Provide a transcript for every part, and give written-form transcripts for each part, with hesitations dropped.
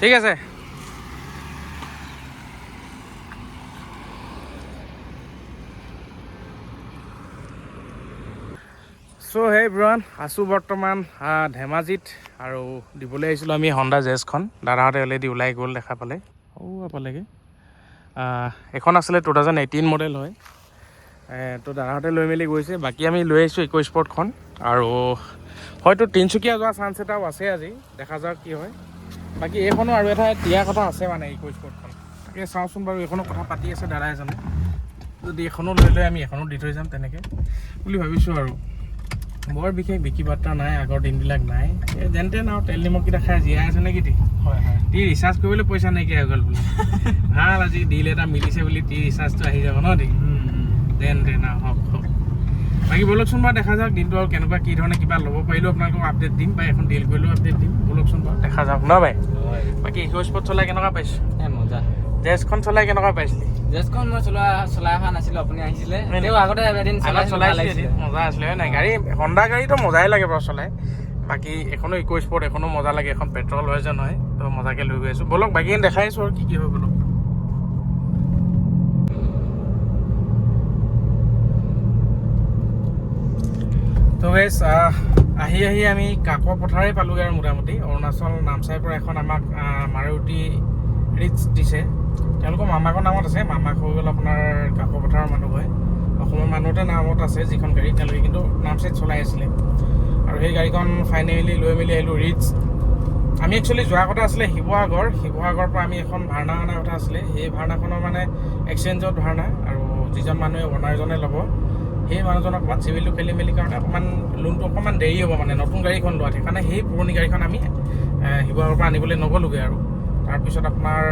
ঠিক আছে। চ' হে এভৰিৱান, আছোঁ বৰ্তমান ধেমাজিত আৰু দিবলৈ আহিছিলোঁ আমি হণ্ডা জেজখন। দাদাহঁতে অলৰেডি ওলাই গ'ল, দেখা পালে। সৌ পালেগৈ। এখন আছিলে 2018 মডেল হয়। তো দাদাহঁতে লৈ মেলি গৈছে, বাকী আমি লৈ আহিছোঁ ইক' স্পৰ্টখন। আৰু হয়তো তিনিচুকীয়া যোৱা চান্স এটাও আছে আজি, দেখা যাওক কি হয়। বাকী এইখনো আৰু এটা দিয়া কথা আছে, মানে ইক' স্পৰ্টখন। তাকে চাওঁচোন বাৰু, এইখনো কথা পাতি আছে দাদা এজনে। যদি এইখনো লৈ লয়, আমি এখনো দি থৈ যাম তেনেকৈ বুলি ভাবিছোঁ। আৰু বৰ বিশেষ বিক্ৰী বাৰ্তা নাই, আগৰ দিনবিলাক নাই। এই যেন তেন আৰু তেল নিমখকেইটা খাই জীয়াই আছে নেকি তি? হয়। টি ৰিচাৰ্জ কৰিবলৈ পইচা নাইকিয়া হৈ গ'ল বোলে। ভাল, আজি ডিল এটা মিলিছে বুলি টি ৰিচাৰ্জটো আহি যাব ন টি। যেন তেন আৰু হওক হওক। বাকী ব'লকচোন বাৰু, দেখা যাওক দিনটো আৰু কেনেকুৱা কি ধৰণে। কিবা ল'ব পাৰিলেও আপোনালোকক আপডেট দিম বা এখন ডিল কৰিলেও আপডেট দিম। ব'লকচোন বাৰু, দেখা যাওক ন ভাই। হয়। বাকী ইক' স্পৰ্ট চলাই কেনেকুৱা পাইছোঁ? এ মজা। জেজখন চলাই কেনেকুৱা পাইছিলি? জেজখন মই চলাই অহা নাছিলো, আপুনি আহিছিলে। হয় নেকি? তেওঁ আগতে এদিন আগত চলাইছিলো, ভাল চলাইছিলি। লাগিছিলে। মজা আছিলে হয় নাই গাড়ী? হণ্ডা গাড়ীটো মজাই লাগে বাৰু চলাই। বাকী এখনো ইক' স্পৰ্ট, এখনো মজা লাগে। এখন পেট্ৰল ভাৰ্জন হয়, তো মজাকে লৈ গৈ আছোঁ। ব'লক, বাকী দেখাই আছোঁ আৰু কি কি হয়। ব'লক। তো গাইছ, আহি আহি আমি কাক পথাৰে পালোগৈ আৰু মোটামুটি। অৰুণাচল নামচাইৰ পৰা এখন আমাক মাৰুতি ৰিটছ দিছে। তেওঁলোকৰ মামাকৰ নামত আছে। মামাক হৈ গ'ল আপোনাৰ কাকপথাৰৰ মানুহ হয়, অসমৰ মানুহতে নামত আছে যিখন গাড়ী। তেওঁলোকে কিন্তু নামচাইত চলাই আছিলে আৰু সেই গাড়ীখন ফাইনেলি লৈ মেলি আহিলোঁ ৰিটছ। আমি একচুৱেলি যোৱা কথা আছিলে শিৱসাগৰ। শিৱসাগৰৰ পৰা আমি এখন ভাওনা অনাৰ কথা আছিলে। সেই ভাওনাখনৰ মানে এক্সচেঞ্জত ভাওনা আৰু যিজন মানুহে অ'নাৰজনে ল'ব, সেই মানুহজনক অকণমান চিভিলটো খেলি মেলি কাৰণে অকণমান লোনটো অকণমান দেৰি হ'ব, মানে নতুন গাড়ীখন লোৱাত। সেইকাৰণে সেই পুৰণি গাড়ীখন আমি শিৱসাগৰৰ পৰা আনিবলৈ নগ'লোগৈ। আৰু তাৰপিছত আপোনাৰ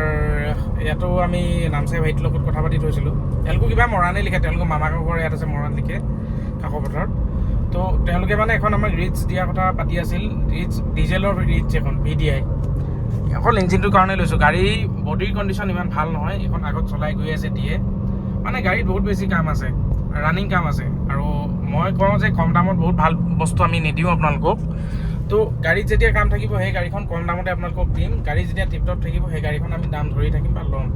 ইয়াতো আমি নামচাই ভাইটিৰ লগত কথা পাতি থৈছিলোঁ। তেওঁলোকো কিবা মৰাণে লিখে, তেওঁলোকৰ মামাকৰ ঘৰ ইয়াত আছে, মৰাণ লিখে কাকপথাৰত। তো তেওঁলোকে মানে এখন আমাক ৰিটছ দিয়া কথা পাতি আছিল। ৰিটছ, ডিজেলৰ ৰিটছ এখন, ভিডিআই। অকল ইঞ্জিনটোৰ কাৰণে লৈছোঁ। গাড়ী বডিৰ কণ্ডিশ্যন ইমান ভাল নহয়। এইখন আগত চলাই গৈ আছে দিয়ে, মানে গাড়ীত বহুত বেছি কাম আছে, ৰানিং কাম আছে। আৰু মই কওঁ যে কম দামত বহুত ভাল বস্তু আমি নিদিওঁ আপোনালোকক। তো গাড়ীত যেতিয়া কাম থাকিব, সেই গাড়ীখন কম দামতে আপোনালোকক দিম। গাড়ী যেতিয়া টিপটপ থাকিব, সেই গাড়ীখন আমি দাম ধৰি থাকিম বা ল'ম।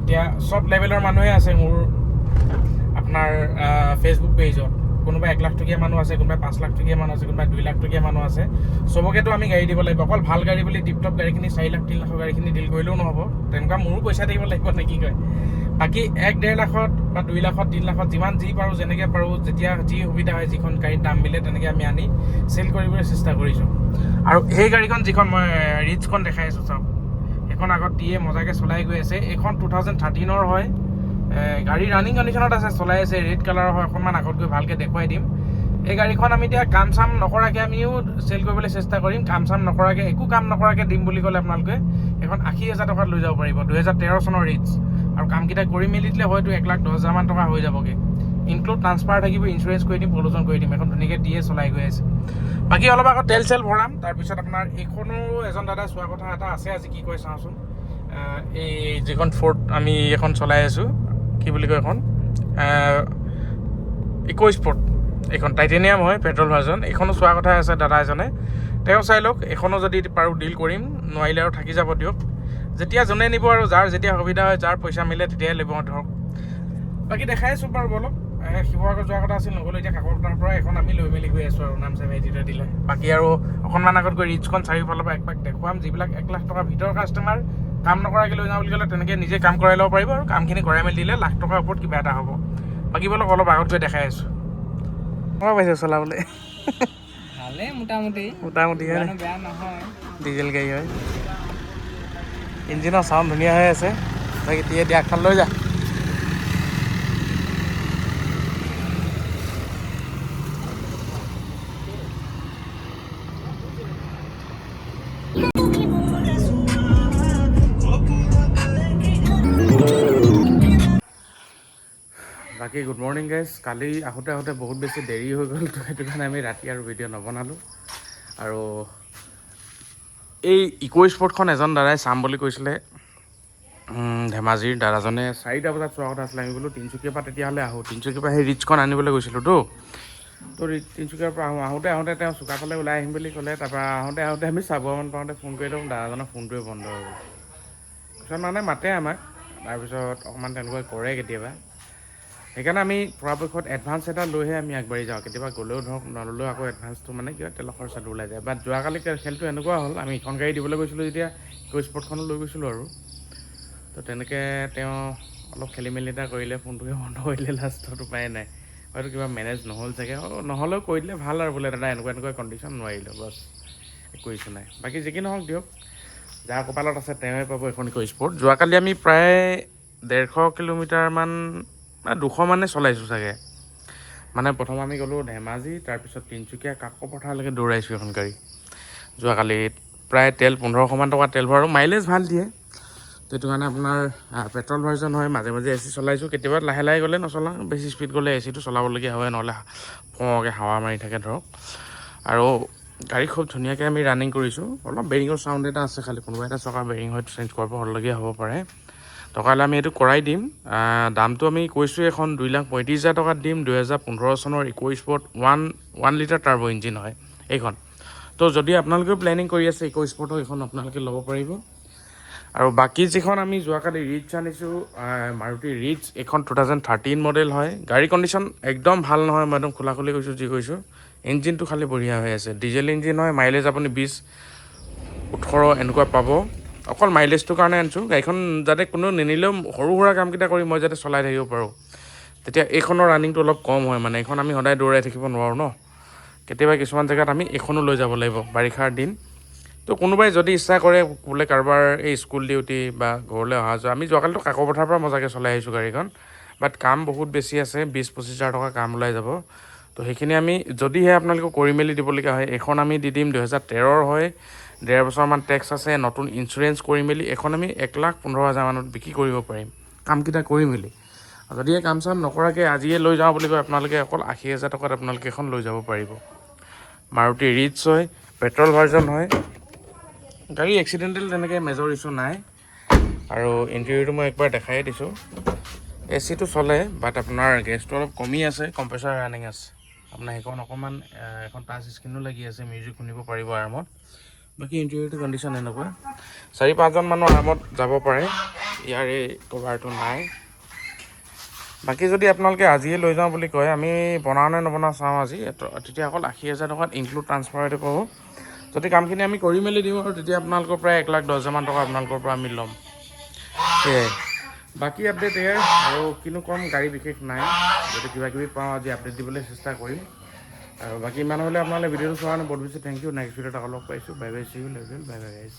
এতিয়া চব লেভেলৰ মানুহে আছে মোৰ আপোনাৰ ফেচবুক পেজত। কোনোবা 1 লাখ টকীয়া মানুহ আছে, কোনোবা 5 লাখ টকীয়া মানুহ আছে, কোনোবা 2 লাখ টকীয়া মানুহ আছে। চবকেতো আমি গাড়ী দিব লাগিব। অকল ভাল গাড়ী বুলি টিপটপ গাড়ীখিনি, 4 লাখ 3 লাখৰ গাড়ীখিনি ডিল কৰিলেও নহ'ব। তেনেকুৱা মোৰো পইচা থাকিব লাগিব নে কি কয়? বাকী 1-1.5 লাখত বা 2 লাখত, 3 লাখত যিমান যি পাৰোঁ, যেনেকৈ পাৰোঁ, যেতিয়া যি সুবিধা হয়, যিখন গাড়ীত দাম মিলে, তেনেকৈ আমি আনি চেল কৰিবলৈ চেষ্টা কৰিছোঁ। আৰু সেই গাড়ীখন যিখন মই ৰিটছখন দেখাই আছোঁ, চাওক, সেইখন আগত দিয়ে মজাকৈ চলাই গৈ আছে। এইখন 2013ৰ হয়। গাড়ী ৰানিং কণ্ডিশ্যনত আছে, চলাই আছে। ৰেড কালাৰৰ হয়। অকণমান আগত গৈ ভালকৈ দেখুৱাই দিম। এই গাড়ীখন আমি এতিয়া কাম চাম নকৰাকৈ আমিও চেল কৰিবলৈ চেষ্টা কৰিম। কাম চাম নকৰাকৈ, একো কাম নকৰাকৈ দিম বুলি ক'লে আপোনালোকে এইখন 80 হাজাৰ টকাত লৈ যাব পাৰিব, 2013 চনৰ ৰিটছ। আৰু কামকেইটা কৰি মেলি দিলে হয়তো 1 লাখ 10 হাজাৰমান টকা হৈ যাবগৈ। ইনক্লুড ট্ৰান্সফাৰ থাকিব, ইঞ্চুৰেঞ্চ কৰি দিম, পলিউশ্যন কৰি দিম। এখন ধুনীয়াকৈ দিয়ে চলাই গৈ আছে। বাকী অলপ আগত তেল চেল ভৰাম, তাৰপিছত আপোনাৰ এইখনো এজন দাদা চোৱা কথা এটা আছে আজি, কি কয় চাওঁচোন। এই যিখন ফ'ৰ্ড আমি এখন চলাই আছোঁ, কি বুলি কয় এখন, ইক' স্পৰ্ট, এইখন টাইটেনিয়াম হয়, পেট্ৰল ভাৰ্জন। এইখনো চোৱা কথা আছে দাদা এজনে, তেওঁ চাই লওক। এইখনো যদি পাৰোঁ ডিল কৰিম, নোৱাৰিলে আৰু থাকি যাব দিয়ক। যেতিয়া যোনে নিব আৰু যাৰ যেতিয়া সুবিধা হয়, যাৰ পইচা মিলে তেতিয়াই ল'ব ধৰক। বাকী দেখাই আছোঁ বাৰু, ব'লক। শিৱসাগৰ যোৱা কথা আছিল, নগ'লো। এতিয়া কাকপথাৰৰ পৰা এখন আমি লৈ মেলি গৈ আছোঁ আৰু নামচাই ভাইটিটোৱে দিলে। বাকী আৰু অকণমান আগত গৈ ৰিটছখন চাৰিওফালৰ পৰা একপাক দেখুৱাম। যিবিলাক 1 লাখ টকাৰ ভিতৰৰ কাষ্টমাৰ, কাম নকৰাকৈ লৈ যাওঁ বুলি ক'লে তেনেকৈ নিজে কাম কৰাই ল'ব পাৰিব আৰু কামখিনি কৰাই মেলি দিলে লাখ টকাৰ ওপৰত কিবা এটা হ'ব। বাকী ব'লক, অলপ আগত গৈ দেখাই আছোঁ। কেনেকুৱা পাইছে চলাবলৈ? ভালেই মোটামুটি। মোটামুটি হয়। ইমানো বেয়া নহয়। ডিজেল গাড়ী হয়, ইঞ্জিনৰ চাউণ্ড ধুনীয়া হৈ আছে। বাকী দিয়ে দিয়া আগফাল লৈ যা। বাকী গুড মৰ্ণিং গাইজ। কালি আহোঁতে আহোঁতে বহুত বেছি দেৰি হৈ গ'ল, তো সেইটো কাৰণে আমি ৰাতি আৰু ভিডিঅ' নবনালোঁ। আৰু এই ইক' স্পৰ্টখন এজন দাদাই চাম বুলি কৈছিলে। ধেমাজিৰ দাদাজনে 4টা বজাত চোৱা কথা আছিলে। আমি বোলো তিনিচুকীয়াৰ পৰা তেতিয়াহ'লে আহোঁ। তিনিচুকীয়াৰ পৰা সেই ৰিটছখন আনিবলৈ গৈছিলোঁতো। তো তিনিচুকীয়াৰ পৰা আহোঁ, আহোঁতে আহোঁতে তেওঁ চুকাফালে ওলাই আহিম বুলি ক'লে। তাৰপৰা আহোঁতে আহোঁতে আমি চাবুৱামান পাওঁতে ফোন কৰি দিওঁ, দাদাজনৰ ফোনটোৱে বন্ধ হৈ গ'ল। পিছত মানে মাতে আমাক, তাৰপিছত অকণমান তেনেকুৱা কৰে কেতিয়াবা। সেইকাৰণে আমি পৰাপক্ষত এডভান্স এটা লৈহে আমি আগবাঢ়ি যাওঁ। কেতিয়াবা গ'লেও ধৰক, নল'লেও আকৌ এডভান্সটো মানে কি হয়, তেলৰ খৰচাটো ওলাই যায়। বাট যোৱাকালি খেলটো এনেকুৱা হ'ল, আমি ইখন গাড়ী দিবলৈ গৈছিলোঁ যেতিয়া ইক' স্পৰ্টখনো লৈ গৈছিলোঁ আৰু তো তেনেকৈ তেওঁ অলপ খেলি মেলি এটা কৰিলে, ফোনটোকে বন্ধ কৰিলে লাষ্টত, উপায় নাই। হয়তো কিবা মেনেজ নহ'ল চাগে। অঁ, নহ'লেও কৈ দিলে ভাল আৰু, বোলে দাদা এনেকুৱা এনেকুৱা কণ্ডিশ্যন, নোৱাৰিলোঁ, বছ, একো ইছ্যু নাই। বাকী যি কি নহওক দিয়ক, যাৰ কপালত আছে তেওঁৱে পাব এখন ইক' স্পৰ্ট। যোৱাকালি আমি প্ৰায় 150 কিলোমিটাৰমান বা 200 মানে চলাইছোঁ চাগে। মানে প্ৰথম আমি গ'লোঁ ধেমাজি, তাৰপিছত তিনিচুকীয়া কাকপথাৰলৈকে দৌৰাইছোঁ এখন গাড়ী যোৱাকালি। প্ৰায় তেল 1500মান টকা তেল ভৰালোঁ। মাইলেজ ভাল দিয়ে, সেইটো কাৰণে আপোনাৰ পেট্ৰল ভাৰ্জন হয়। মাজে মাজে এ চি চলাইছোঁ। কেতিয়াবা লাহে লাহে গ'লে নচলাওঁ, বেছি স্পীড গ'লে এ চিটো চলাবলগীয়া হয়, নহ'লে ফৰকৈ হাৱা মাৰি থাকে ধৰক। আৰু গাড়ী খুব ধুনীয়াকৈ আমি ৰানিং কৰিছোঁ। অলপ বেৰিঙৰ চাউণ্ড এটা আছে খালি, কোনোবা এটা চকা বেৰিং হয়তো চেঞ্জ কৰিবলগীয়া হ'ব পাৰে। দৰকাৰ হ'লে আমি এইটো কৰাই দিম। দামটো আমি কৈছোঁ, এখন 2,35,000 টকাত দিম। 2015 চনৰ ইক' স্পৰ্ট, 1.1 লিটাৰ টাৰ্ব ইঞ্জিন হয় এইখন। তো যদি আপোনালোকেও প্লেনিং কৰি আছে ইক' স্পৰ্টৰ, এইখন আপোনালোকে ল'ব পাৰিব। আৰু বাকী যিখন আমি যোৱাকালি ৰিটছ আনিছোঁ, মাৰুতি ৰিটছ, এইখন 2013 মডেল হয়। গাড়ী কণ্ডিশ্যন একদম ভাল নহয়, মই একদম খোলা খুলি কৈছোঁ যি কৈছোঁ। ইঞ্জিনটো খালি বঢ়িয়া হৈ আছে। ডিজেল ইঞ্জিন হয়। মাইলেজ আপুনি 20, 18 এনেকুৱা পাব। অকল মাইলেজটোৰ কাৰণে আনিছোঁ গাড়ীখন, যাতে কোনো নিনিলেও সৰু সুৰা কামকেইটা কৰি মই যাতে চলাই থাকিব পাৰোঁ। তেতিয়া এইখনৰ ৰানিংটো অলপ কম হয়, মানে এইখন আমি সদায় দৌৰাই থাকিব নোৱাৰোঁ ন। কেতিয়াবা কিছুমান জেগাত আমি এইখনো লৈ যাব লাগিব বাৰিষাৰ দিন। তো কোনোবাই যদি ইচ্ছা কৰে বোলে কাৰোবাৰ এই স্কুল ডিউটি বা ঘৰলৈ অহা যোৱা, আমি যোৱাকালিতো কাকপথাৰৰ পৰা মজাকৈ চলাই আহিছোঁ গাড়ীখন। বাট কাম বহুত বেছি আছে, 20-25 হাজাৰ টকা কাম ওলাই যাব। তো সেইখিনি আমি যদিহে আপোনালোকক কৰি মেলি দিবলগীয়া হয়, এইখন আমি দি দিম। 2013ৰ হয়, ডেৰ বছৰমান টেক্স আছে, নতুন ইঞ্চুৰেঞ্চ কৰি মেলি এইখন আমি 1,15,000 মানত বিক্ৰী কৰিব পাৰিম, কামকেইটা কৰি মেলি। যদি এই কাম চাম নকৰাকৈ আজিয়ে লৈ যাওঁ বুলি কয় আপোনালোকে, অকল 80,000 টকাত আপোনালোকে এখন লৈ যাব পাৰিব। মাৰুতি ৰিটছ হয়, পেট্ৰল ভাৰ্জন হয়। গাড়ী এক্সিডেণ্টেল তেনেকৈ মেজৰ ইছ্যু নাই। আৰু ইণ্টেৰিয়ৰটো মই একবাৰ দেখায়ে দিছোঁ। এ চিটো চলে, বাট আপোনাৰ গেছটো অলপ কমি আছে, কম্প্ৰেছাৰ ৰানিং আছে আপোনাৰ সেইখন অকণমান। এখন টাচ স্ক্ৰীনো লাগি আছে, মিউজিক শুনিব পাৰিব আৰামত। বাকী ইণ্টেৰিয়ৰটো কণ্ডিশ্যন এনেকুৱা, চাৰি পাঁচজন মানুহ আৰামত যাব পাৰে। ইয়াৰ এই কভাৰটো নাই। বাকী যদি আপোনালোকে আজিয়ে লৈ যাওঁ বুলি কয়, আমি বনাওঁ নে নবনাওঁ চাওঁ আজি, তেতিয়া অকল 80,000 টকাত ইনক্লুড ট্ৰান্সফাৰটো পাব। যদি কামখিনি আমি কৰি মেলি দিওঁ আৰু তেতিয়া আপোনালোকৰ প্ৰায় 1,10,000মান টকা আপোনালোকৰ পৰা আমি ল'ম। সেয়াই বাকী আপডেট এয়াই আৰু কিনো ক'ম, গাড়ী বিশেষ নাই। যদি কিবা কিবি পাওঁ আজি আপডেট দিবলৈ চেষ্টা কৰিম। আৰু বাকী ইমান হ'লে আপোনালোকে ভিডিঅ'টো চোৱাৰ কাৰণে বহুত বেছি thank U. Next ভিডিঅ'ত আকৌ লগ পাইছোঁ। Bye bye, see you level, bye bye guys.